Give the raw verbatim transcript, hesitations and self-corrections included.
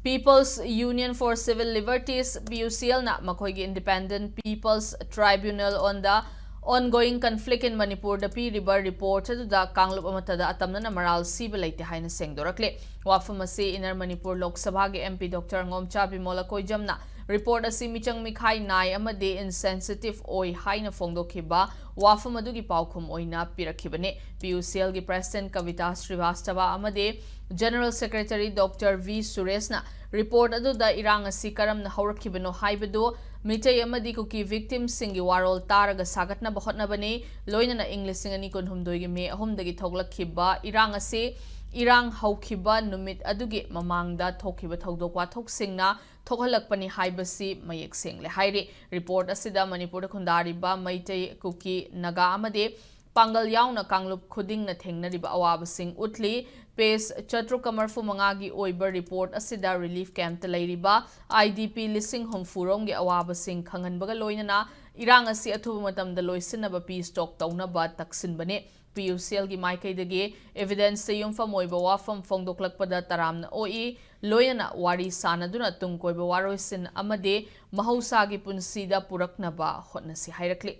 People's Union for Civil Liberties, P U C L ꯅ ꯃꯈꯣꯏꯒꯤ Independent People's Tribunal on the Ongoing Conflict in Manipur ꯗ ꯄꯤꯔꯤꯕ report ꯑꯗꯨꯗ ꯀꯥꯡꯂꯨꯞ ꯑꯃꯠꯇꯗ ꯑꯇꯝꯅꯅ ꯃꯔꯥꯜ ꯁꯤꯕ ꯂꯩꯇꯦ ꯍꯥꯏꯅ ꯁꯦꯡꯗꯣꯔꯛꯂꯤ꯫ ꯋꯥꯐꯝ ꯑꯁꯤ Inner Manipur Lok Sabha ꯒꯤ M P Doctor Ngomcha Bimola Koijam ꯅ report ꯑꯁꯤ ꯃꯤꯆꯪ ꯃꯤꯈꯥꯏ ꯅꯥꯏ ꯑꯃꯗꯤ insensitive ꯑꯣꯏ ꯍꯥꯏꯅ ꯐꯣꯡꯗꯣꯛꯈꯤꯕ ꯋꯥꯐꯝ ꯑꯗꯨꯒꯤ ꯄꯥꯎꯈꯨꯝ ꯑꯣꯏꯅ ꯄꯤꯔꯛꯈꯤꯕꯅꯤ꯫ P U C L ꯒꯤ President Kavita Srivastava ꯑꯃꯗꯤ General Secretary Doctor V ꯁꯨꯔꯦꯁꯅ report ꯑꯗꯨꯗ ꯏꯔꯥꯡ ꯑꯁꯤ ꯀꯔꯝꯅ ꯍꯧꯔꯛꯈꯤꯕꯅꯣ ꯍꯥꯏꯕꯗꯨ ꯃꯤꯇꯩ ꯑꯃꯗꯤ ꯀꯨꯀꯤ victim ꯁꯤꯡꯒꯤ ꯋꯥꯔꯣꯜ ꯇꯥꯔꯒ ꯁꯥꯒꯠꯅꯕ ꯍꯣꯠꯅꯕꯅꯤ꯫ ꯂꯣꯏꯅꯅ ꯏꯪ ꯂꯤꯁꯤꯡ ꯑꯅꯤ ꯀꯨꯟꯍꯨꯝꯗꯣꯏꯒꯤ May ꯑꯍꯨꯝꯗꯒꯤ ꯊꯣꯛꯂꯛꯈꯤꯕ ꯏꯔꯥꯡ ꯑꯁꯤ ꯏꯔꯥꯡ ꯍꯧꯈꯤꯕ ꯅꯨꯃꯤꯠ ꯑꯗꯨꯒꯤ ꯃꯃꯥꯡꯗ ꯊꯣꯛꯈꯤꯕ ꯊꯧꯗꯣꯛ ꯋꯥꯊꯣꯛꯁꯤꯡꯅ ꯊꯣꯛꯍꯜꯂꯛꯄꯅꯤ ꯍꯥꯏꯕꯁꯤ ꯃꯌꯦꯛ ꯁꯦꯡꯂꯦ ꯍꯥꯏꯔꯤ꯫ Report ꯑꯁꯤꯗ ꯃꯅꯤꯄꯨꯔꯗ ꯈꯨꯟꯗꯥꯔꯤꯕ ꯃꯩꯇꯩ, ꯀꯨꯀꯤ, ꯅꯥꯒꯥ ꯑꯃꯗꯤ ꯄꯥꯡꯒꯜ ꯌꯥꯎꯅ ꯀꯥꯡꯂꯨꯞ ꯈꯨꯗꯤꯡꯅ ꯊꯦꯡꯅꯔꯤꯕ ꯑꯋꯥꯕꯁꯤꯡ ꯎꯠꯂꯤ꯫ Page ꯆꯥꯇ꯭ꯔꯨꯛꯀ ꯃꯔꯤꯐꯨ ꯃꯉꯥꯒꯤ ꯑꯣꯏꯕ report ꯑꯁꯤꯗ relief camp ꯇ ꯂꯩꯔꯤꯕ I D P ꯂꯤꯁꯤꯡ ꯍꯨꯝꯐꯨ ꯔꯣꯝꯒꯤ ꯑꯋꯥꯕꯁꯤꯡ ꯈꯪꯍꯟꯕꯒ ꯂꯣꯏꯅꯅ ꯏꯔꯥꯡ ꯑꯁꯤ ꯑꯊꯨꯕ ꯃꯇꯝꯗ ꯂꯣꯏꯁꯤꯟꯅꯕ peace talk ꯇꯧꯅꯕ ꯇꯛꯁꯤꯟꯕꯅꯤ꯫ P U C L ꯒꯤ ꯃꯥꯏꯀꯩꯗꯒꯤ evidence ꯇ ꯌꯨꯝꯐꯝ ꯑꯣꯏꯕ ꯋꯥꯐꯝ ꯐꯣꯡꯗꯣꯛꯂꯛꯄꯗ ꯇꯔꯥꯝꯅ ꯑꯣꯛꯏ, ꯂꯣꯏꯅꯅ ꯋꯥꯔꯤ ꯁꯥꯅꯗꯨꯅ ꯇꯨꯡ ꯀꯣꯏꯕ ꯋꯥꯔꯣꯏꯁꯤꯟ ꯑꯃꯗꯤ ꯃꯍꯧꯁꯥꯒꯤ ꯄꯨꯟꯁꯤꯗ ꯄꯨꯔꯛꯅꯕ ꯍꯣꯠꯅꯁꯤ ꯍꯥꯏꯔꯛꯂꯤ꯫